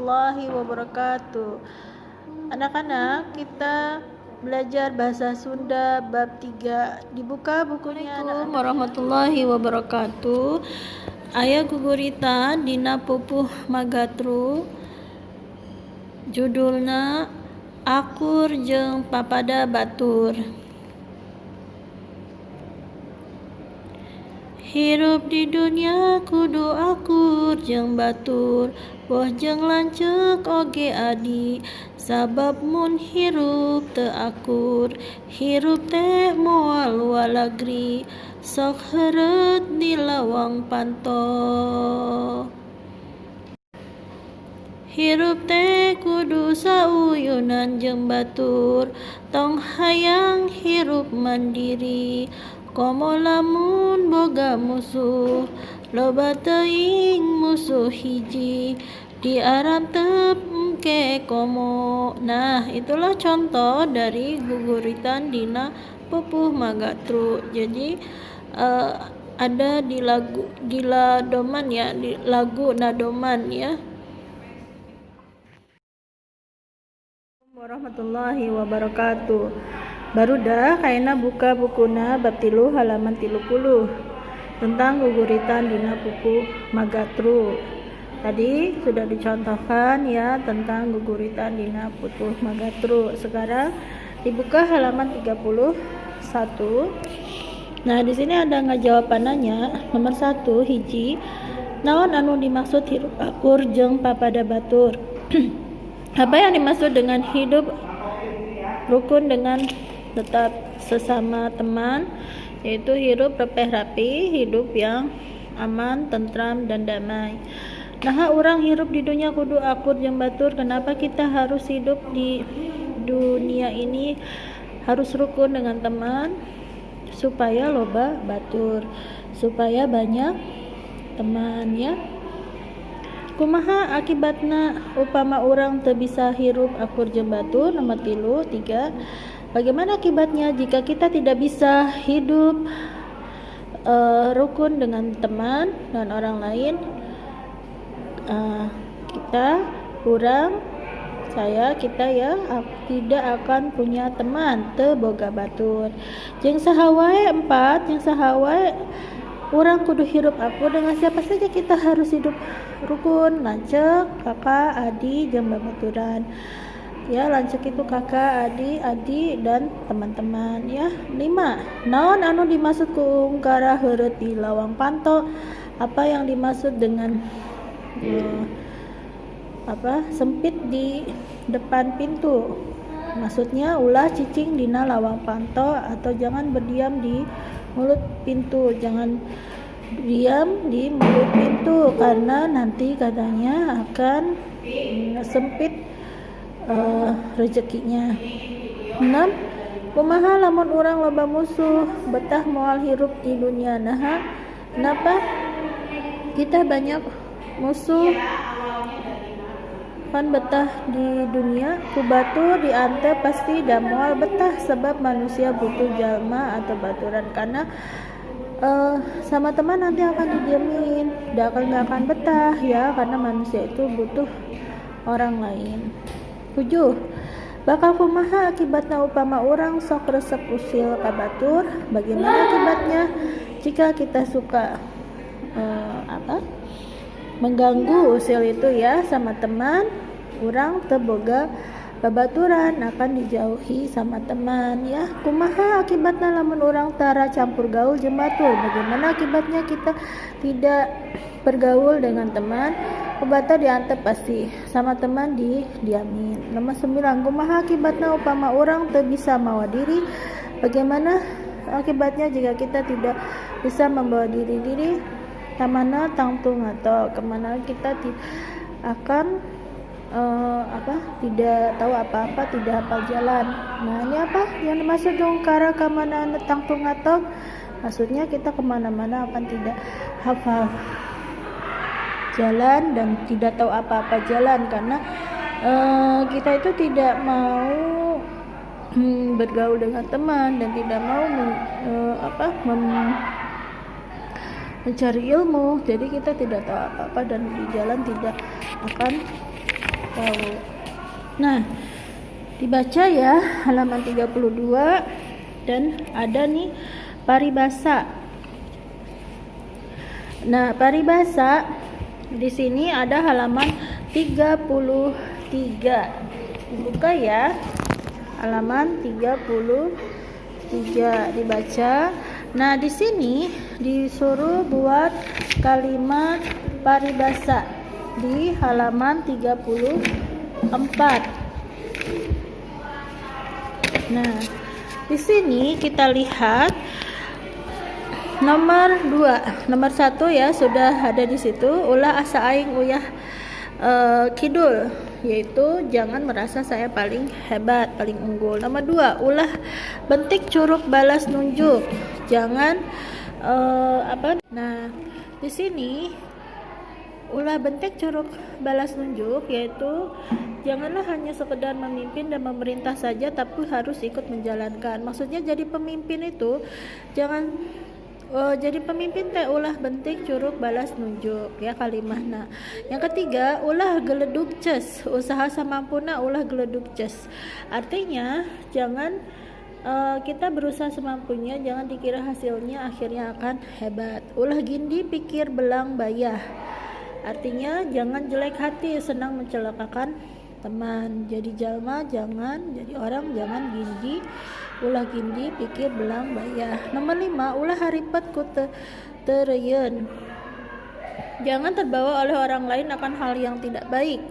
Warahmatullahi wabarakatuh. Anak-anak, kita belajar bahasa Sunda bab 3. Dibuka bukunya. Assalamualaikum warahmatullahi wabarakatuh. Aya guguritan dina Pupuh Magatru, judulna Akur jeung Papada Batur. Hirup di dunia kudu akur jeung batur, boh jeung lanceuk oge adi, sabab mun hirup teu akur, hirup teh moal walagri, sok heureut di lawang panto. Hirup teh kudu sauyunan jeung batur, tong hayang hirup mandiri, komo lamun boga musuh, loba teuing musuh hiji, diarantep engke komo. Nah, itulah contoh dari guguritan dina Pupuh Magatru. Jadi ada di lagu di ladoman ya, di lagu nadoman ya. Warahmatullahi wabarakatuh. Barudak kayakna buka bukuna bab 3 halaman 30 tentang guguritan dina Pupuh Magatru. Tadi sudah dicontohkan ya tentang guguritan dina Pupuh Magatru. Sekarang dibuka halaman 31. Nah, di sini ada ngajawabannya. Nomor 1 hiji, naon anu dimaksud hirup akur jeung papada batur? Apa yang dimaksud dengan hidup rukun dengan tetap sesama teman? Yaitu hidup repeh rapi, hidup yang aman, tentram, dan damai. Nah, orang hirup di dunia kudu akur jeung batur. Kenapa kita harus hidup di dunia ini harus rukun dengan teman? Supaya loba batur, supaya banyak teman ya. Kumaha akibatna upama urang teu bisa hirup akur jeung batur? Nomor 3. Bagaimana akibatnya jika kita tidak bisa hidup rukun dengan teman dan orang lain? Kita kurang saya kita ya tidak akan punya teman, teu boga batur. Jeung saha wae? 4, jeung saha wae urang kudu hirup akur? Dengan siapa saja kita harus hidup rukun? Lanceuk, kakak, adi, jeung babaturan ya. Lanceuk itu kakak, adi, adi, dan teman-teman ya. 5, naon anu dimaksud ku ungkara heureut di lawang panto? Apa yang dimaksud dengan apa, sempit di depan pintu? Maksudnya ulah cicing dina lawang panto atau jangan berdiam di mulut pintu, jangan diam di mulut pintu karena nanti katanya akan sempit rezekinya. 6, kumaha lamun urang loba musuh, betah moal hirup di dunia? Nah, kenapa kita banyak musuh pan betah di dunia? Ku batur diantep pasti da moal betah, sebab manusia butuh jalma atau baturan, karena sama teman nanti akan didiemin, nggak akan betah ya, karena manusia itu butuh orang lain. 7, bakal kumaha akibatna upama urang sok resep usil ka batur? Bagaimana akibatnya jika kita suka apa, mengganggu, usil itu ya, sama teman? Urang teu boga babaturan, akan dijauhi sama teman ya. Kumaha akibatna lamun urang tara campur gaul jeung batur? Bagaimana akibatnya kita tidak bergaul dengan teman? Ku batur diantep pasti, sama teman didiamin. Nomor 9, kumaha akibatna upama urang teu bisa mawa diri? Bagaimana akibatnya jika kita tidak bisa membawa diri diri? Kamana tangtu ngatok, kemana kita akan apa, tidak tahu apa-apa, tidak hafal jalan. Nah, ini apa yang dimaksud ungkara kamana tangtu ngatok? Maksudnya kita kemana-mana akan tidak hafal jalan dan tidak tahu apa-apa jalan, karena kita itu tidak mau bergaul dengan teman dan tidak mau apa, mencari ilmu. Jadi kita tidak tahu apa-apa dan di jalan tidak akan tahu. Nah, dibaca ya halaman 32 dan ada nih paribasa. Nah, paribasa di sini ada halaman 33. Dibuka ya. Halaman 33 dibaca. Nah, di sini disuruh buat kalimat paribasa di halaman 34. Nah, di sini kita lihat nomor 2, nomor 1 ya sudah ada di situ, ulah asa aing uyah kidul, yaitu jangan merasa saya paling hebat, paling unggul. Nomor 2, ulah bentik curuk balas nunjuk. Jangan apa? Nah, di sini ulah bentik curuk balas nunjuk, yaitu janganlah hanya sekedar memimpin dan memerintah saja, tapi harus ikut menjalankan. Maksudnya jadi pemimpin itu jangan jadi pemimpin teh ulah bentik curuk balas nunjuk ya kalimahna. Yang ketiga, ulah geledug ces, usaha samampuna ulah geledug ces. Artinya jangan kita berusaha semampunya, jangan dikira hasilnya akhirnya akan hebat. Ulah gindi pikir belang bayah. Artinya jangan jelek hati, senang mencelakakan teman. Jadi jalma jangan, jadi orang jangan gindi, ulah gindi pikir belang bayah. Nomor 5, ulah haripet ku teureuyeuan. Jangan terbawa oleh orang lain akan hal yang tidak baik.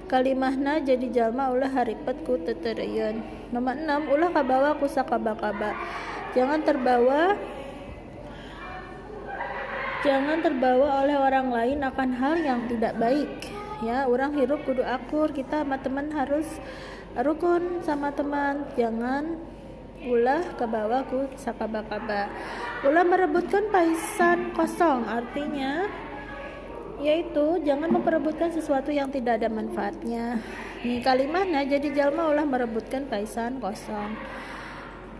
Kalimahna jadi jalma ulah haripet ku teureuyeuan. Nomor 6, ulah kabawa ku sakaba-kaba. Jangan terbawa oleh orang lain akan hal yang tidak baik. Ya, orang hirup kudu akur, kita sama teman harus rukun sama teman, jangan ulah kebawa ku sakaba-kaba. Ulah merebutkan paisan kosong, artinya yaitu jangan memperebutkan sesuatu yang tidak ada manfaatnya. Nih kalimahnya jadi jalma ulah merebutkan paisan kosong.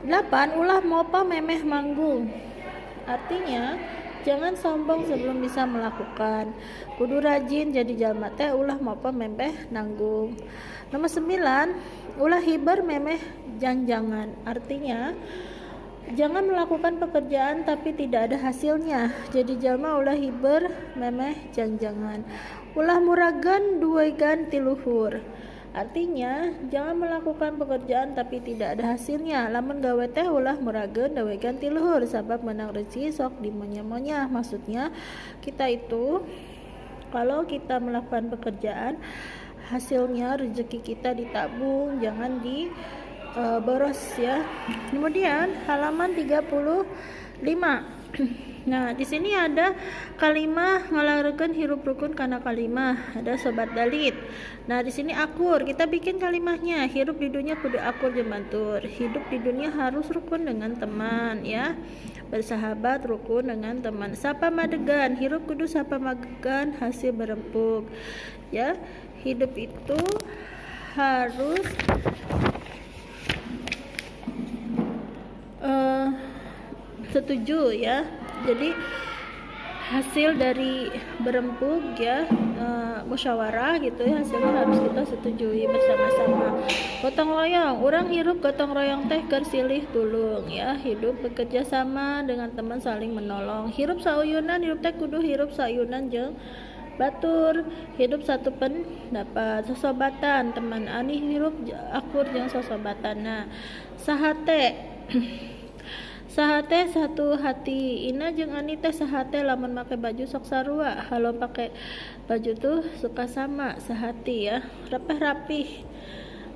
8, ulah mopa memeh manggung. Artinya jangan sombong sebelum bisa melakukan. Kudu rajin jadi jalma teh ulah mopa memeh nanggung. Nomor 9, ulah hiber memeh janjangan. Artinya jangan melakukan pekerjaan tapi tidak ada hasilnya. Jadi jalma ulah hiber memeh janjangan. Ulah muragan duwegan tiluhur. Artinya jangan melakukan pekerjaan tapi tidak ada hasilnya. Lamun gawe teh ulah murageun dawegan ti luhur, sabab menang rezeki sok dimonya-monya. Maksudnya kita itu kalau kita melakukan pekerjaan, hasilnya rezeki kita ditabung, jangan di boros ya. Kemudian halaman 35. Nah, di sini ada kalimah ngalarekeun hirup rukun kana kalimah, ada sobat dalit. Nah, di sini akur, kita bikin kalimahnya. Hirup di dunia kudu akur jeung batur. Hidup di dunia harus rukun dengan teman ya. Bersahabat rukun dengan teman. Sapa madegan, hirup kudu sapa madegan hasil berempuk. Ya, hidup itu harus setuju ya. Jadi hasil dari berempuk ya, musyawarah gitu ya, hasilnya harus kita setujui bersama-sama. Gotong royong, orang hirup gotong royong teh keur silih tulung ya, hidup bekerja sama dengan teman saling menolong. Hirup sauyunan, hirup teh kudu hirup sauyunan jeung batur, hidup satu pendapat, sosobatan teman ani hirup akur jeung sosobatan. Nah, sahate sahate satu hati, Ina jeung Ani teh sahate lamun make baju sok sarua, kalau pakai baju tuh suka sama, sehati ya. Rapih-rapih,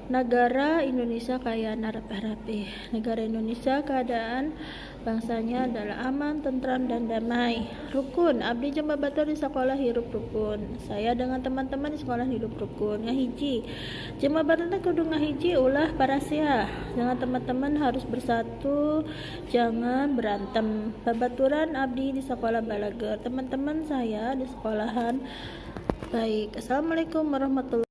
negara Indonesia kaya rapih-rapih. Negara Indonesia keadaan bangsanya adalah aman, tentram, dan damai. Rukun, abdi jeung babatur di sekolah hirup rukun. Saya dengan teman-teman di sekolah hidup rukun. Ngahiji, jeung babatur teh kudu ngahiji ulah parasiah. Dengan teman-teman harus bersatu, jangan berantem. Babaturan abdi di sekolah balager. Teman-teman saya di sekolahan baik. Assalamualaikum warahmatullahi.